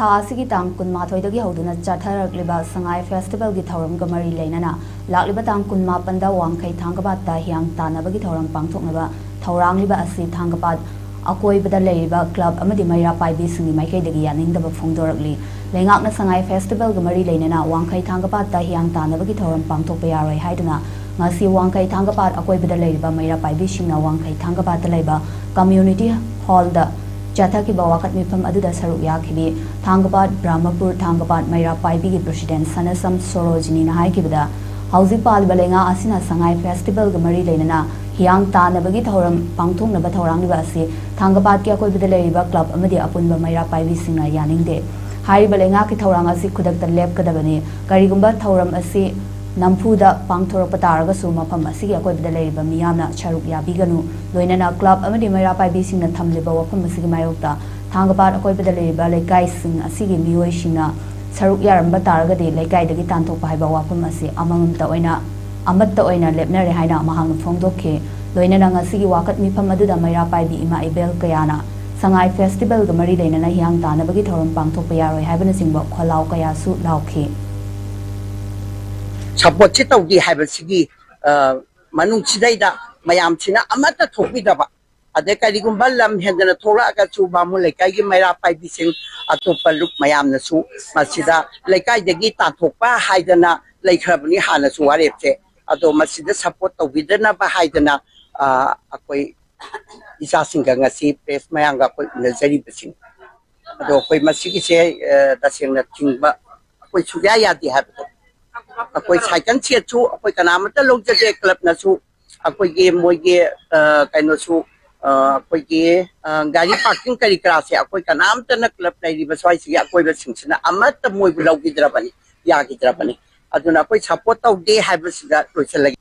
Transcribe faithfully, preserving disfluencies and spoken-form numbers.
ꯊꯥ ꯑꯁꯤꯒꯤ ꯇꯥꯡ ꯀꯨꯟꯃꯥꯊꯣꯏꯗꯒꯤ ꯍꯧꯗꯨꯅ ꯆꯠꯊꯔꯛꯂꯤꯕ ꯁꯉꯥꯏ ꯐꯦꯁꯇꯤꯚꯦꯜꯒꯤ ꯊꯧꯔꯝꯒ ꯃꯔꯤ ꯂꯩꯅꯅ ꯂꯥꯛꯂꯤꯕ ꯇꯥꯡ ꯀꯨꯟꯃꯥꯄꯟꯗ ꯋꯥꯡꯈꯩ ꯊꯥꯡꯒꯄꯥꯠꯇ ꯍꯤꯌꯥꯡ ꯇꯥꯟꯅꯕꯒꯤ ꯊꯧꯔꯝ ꯄꯥꯡꯊꯣꯛꯅꯕ ꯊꯧꯔꯥꯡꯂꯤꯕ ꯑꯁꯤ ꯊꯥꯡꯒꯄꯥꯠ ꯑꯀꯣꯏꯕꯗ ꯂꯩꯔꯤꯕ ꯀ꯭ꯂꯕ ꯑꯃꯗꯤ ꯃꯩꯔꯥ ꯄꯥꯏꯕꯤꯁꯤꯡꯒꯤ ꯃꯥꯏꯀꯩꯗꯒꯤ ꯌꯥꯅꯤꯡꯗꯕ ꯐꯣꯡꯗꯣꯔꯛꯂꯤ꯫ ꯂꯩꯉꯥꯛꯅ ꯁꯉꯥꯏ ꯐꯦꯁꯇꯤꯚꯦꯜꯒ ꯃꯔꯤ ꯂꯩꯅꯅ ꯋꯥꯡꯈꯩ ꯊꯥꯡꯒꯄꯥꯠꯇ ꯍꯤꯌꯥꯡ ꯇꯥꯟꯅꯕꯒꯤ ꯊꯧꯔꯝ ꯄꯥꯡꯊꯣꯛꯄ ꯌꯥꯔꯣꯏ ꯍꯥꯏꯗꯨꯅ ꯉꯁꯤ ꯋꯥꯡꯈꯩ ꯊꯥꯡꯒꯄꯥꯠ ꯑꯀꯣꯏꯕꯗ ꯂꯩꯔꯤꯕ ꯃꯩꯔꯥ ꯄꯥꯏꯕꯤꯁꯤꯡꯅ ꯋꯥꯡꯈꯩ ꯊꯥꯡꯒꯄꯥꯠꯇ ꯂꯩꯕ ꯀꯝꯃ꯭ꯌꯨꯅꯤꯇꯤ ꯍꯣꯜꯗ ꯆꯠꯊꯈꯤꯕ ꯋꯥꯀꯠ ꯃꯤꯐꯝ ꯑꯗꯨꯗ ꯁꯔꯨꯛ ꯌꯥꯈꯤꯕꯤ ꯊꯥꯡꯒꯄꯥꯠ ꯕ꯭ꯔꯍꯃꯄꯨꯔ ꯊꯥꯡꯒꯄꯥꯠ ꯃꯩꯔꯥ ꯄꯥꯏꯕꯤꯒꯤ ꯄ꯭ꯔꯁꯤꯗꯦꯟ ꯁꯅꯁꯝ ꯁꯣꯔꯣꯖꯤꯅꯤꯅ ꯍꯥꯏꯈꯤꯕꯗ, ꯍꯧꯖꯤꯛ ꯄꯥꯜꯂꯤꯕ ꯂꯩꯉꯥꯛ ꯑꯁꯤꯅ ꯁꯉꯥꯏ ꯐꯦꯁꯇꯤꯚꯦꯜꯒ ꯃꯔꯤ ꯂꯩꯅꯅ ꯍꯤꯌꯥꯡ ꯇꯥꯟꯅꯕꯒꯤ ꯊꯧꯔꯝ ꯄꯥꯡꯊꯣꯛꯅꯕ ꯊꯧꯔꯥꯡꯂꯤꯕ ꯑꯁꯤ ꯊꯥꯡꯒꯄꯥꯠꯀꯤ ꯑꯀꯣꯏꯕꯗ ꯂꯩꯔꯤꯕ ꯀ꯭ꯂꯕ ꯑꯃꯗꯤ ꯑꯄꯨꯟꯕ ꯃꯩꯔꯥ ꯄꯥꯏꯕꯤꯁꯤꯡꯅ ꯌꯥꯅꯤꯡꯗꯦ꯫ ꯍꯥꯏꯔꯤꯕ ꯂꯩꯉꯥꯛꯀꯤ ꯊꯧꯔꯥꯡ ꯑꯁꯤ ꯈꯨꯗꯛꯇ ꯂꯦꯞꯀꯗꯕꯅꯤ꯫ ꯀꯔꯤꯒꯨꯝꯕ ꯊꯧꯔꯝ ꯑꯁꯤ ꯅꯝꯐꯨꯗ ꯄꯥꯡꯊꯣꯔꯛꯄ ꯇꯥꯔꯒꯁꯨ ꯃꯐꯝ ꯑꯁꯤꯒꯤ ꯑꯀꯣꯏꯕꯗ ꯂꯩꯔꯤꯕ ꯃꯤꯌꯥꯝꯅ ꯁꯔꯨꯛ ꯌꯥꯕꯤꯒꯅꯨ꯫ ꯂꯣꯏꯅꯅ ꯀ꯭ꯂꯕ ꯑꯃꯗꯤ ꯃꯩꯔꯥ ꯄꯥꯏꯕꯤꯁꯤꯡꯅ ꯊꯝꯂꯤꯕ ꯋꯥꯐꯝ ꯑꯁꯤꯒꯤ ꯃꯥꯌꯣꯛꯇ ꯊꯥꯡꯒꯄꯥꯠ ꯑꯀꯣꯏꯕꯗ ꯂꯩꯔꯤꯕ ꯂꯩꯀꯥꯏꯁꯤꯡ ꯑꯁꯤꯒꯤ ꯃꯤꯑꯣꯏꯁꯤꯡꯅ ꯁꯔꯨꯛ ꯌꯥꯔꯝꯕ ꯇꯥꯔꯒꯗꯤ ꯂꯩꯀꯥꯏꯗꯒꯤ ꯇꯥꯟꯊꯣꯛꯄ ꯍꯥꯏꯕ ꯋꯥꯐꯝ ꯑꯁꯤ ꯑꯃꯃꯝꯇ ꯑꯣꯏꯅ, ꯑꯃꯠꯇ ꯑꯣꯏꯅ ꯂꯦꯞꯅꯔꯦ ꯍꯥꯏꯅ ꯃꯍꯥꯛꯅ ꯐꯣꯡꯗꯣꯛꯈꯤ꯫ ꯂꯣꯏꯅꯅ ꯉꯁꯤꯒꯤ ꯋꯥꯀꯠ ꯃꯤꯐꯝ ꯑꯗꯨꯗ ꯃꯩꯔꯥ ꯄꯥꯏꯕꯤ ꯏꯃꯥ ꯏꯕꯦꯜ ꯀꯌꯥꯅ ꯁꯉꯥꯏ ꯐꯦꯁꯇꯤꯚꯦꯜꯒ ꯃꯔꯤ ꯂꯩꯅꯅ ꯍꯤꯌꯥꯡ ꯇꯥꯟꯅꯕꯒꯤ ꯊꯧꯔꯝ ꯄꯥꯡꯊꯣꯛꯄ ꯌꯥꯔꯣꯏ ꯍꯥꯏꯕꯅꯆꯤꯡꯕ ꯈꯣꯜꯂꯥꯎ ꯀꯌꯥꯁꯨ ꯂꯥꯎꯈꯤ꯫ ꯁꯄꯣꯔꯠꯁꯤ ꯇꯧꯗꯦ ꯍꯥꯏꯕꯁꯤꯒꯤ, ꯑ, ꯃꯅꯨꯡꯁꯤꯗꯩꯗ ꯃꯌꯥꯝꯁꯤꯅ ꯑꯃꯠꯇ ꯊꯣꯛꯄꯤꯗꯕ, ꯑꯗꯩ ꯀꯔꯤꯒꯨꯝꯕ ꯂꯝ ꯍꯦꯟꯗꯅ ꯊꯣꯛꯂꯛꯑꯒꯁꯨ ꯕꯥꯃꯣꯟ ꯂꯩꯀꯥꯏꯒꯤ ꯃꯩꯔꯥ ꯄꯥꯏꯕꯤꯁꯤꯡ, ꯑꯇꯣꯞꯄ ꯂꯨꯞ ꯃꯌꯥꯝꯅꯁꯨ ꯃꯁꯤꯗ ꯂꯩꯀꯥꯏꯗꯒꯤ ꯇꯥꯟꯊꯣꯛꯄ ꯍꯥꯏꯗꯅ ꯂꯩꯈ꯭ꯔꯕꯅꯤ ꯍꯥꯟꯅꯁꯨ ꯋꯥꯔꯦꯞꯁꯦ꯫ ꯑꯗꯣ ꯃꯁꯤꯗ ꯁꯄꯣꯔꯠ ꯇꯧꯕꯤꯗꯅꯕ ꯍꯥꯏꯗꯅ, ꯑ, ꯑꯩꯈꯣꯏ ꯏꯆꯥꯁꯤꯡꯒ ꯉꯁꯤ ꯄ꯭ꯔꯦꯁ ꯃꯌꯥꯝꯒ ꯑꯩꯈꯣꯏ ꯎꯅꯖꯔꯤꯕꯁꯤꯡ꯫ ꯑꯗꯣ ꯑꯩꯈꯣꯏ ꯃꯁꯤꯒꯤꯁꯦ, ꯑ, ꯇꯁꯦꯡꯅ ꯊꯤꯡꯕ ꯑꯩꯈꯣꯏ ꯁꯨꯡꯌꯥ ꯌꯥꯗꯦ ꯍꯥꯏꯕꯗꯣ꯫ ꯑꯩꯈꯣꯏ ꯁꯥꯏꯀꯜ ꯁꯦꯠꯁꯨ ꯑꯩꯈꯣꯏ ꯀꯅꯥꯃꯠꯇ ꯂꯧꯖꯗꯦ, ꯀ꯭ꯂꯕꯅꯁꯨ ꯑꯩꯈꯣꯏꯒꯤ ꯃꯣꯏꯒꯤ, ꯑ, ꯀꯩꯅꯣꯁꯨ, ꯑ, ꯑꯩꯈꯣꯏꯒꯤ, ꯑ, ꯒꯥꯔꯤ ꯄꯥꯔꯀꯤꯡ ꯀꯔꯤ ꯀꯔꯥꯁꯦ ꯑꯩꯈꯣꯏ ꯀꯅꯥꯝꯇꯅ ꯀ꯭ꯂꯕ ꯂꯩꯔꯤꯕ ꯁ꯭ꯋꯥꯏꯁꯤꯒꯤ ꯑꯀꯣꯏꯕꯁꯤꯡꯁꯤꯅ ꯑꯃꯠꯇ ꯃꯣꯏꯕꯨ ꯂꯧꯈꯤꯗ꯭ꯔꯕꯅꯤ, ꯌꯥꯈꯤꯗ꯭ꯔꯕꯅꯤ꯫ ꯑꯗꯨꯅ ꯑꯩꯈꯣꯏ ꯁꯄꯣꯔꯠ ꯇꯧꯗꯦ ꯍꯥꯏꯕꯁꯤꯗ ꯂꯣꯏꯁꯤꯜꯂꯒꯦ꯫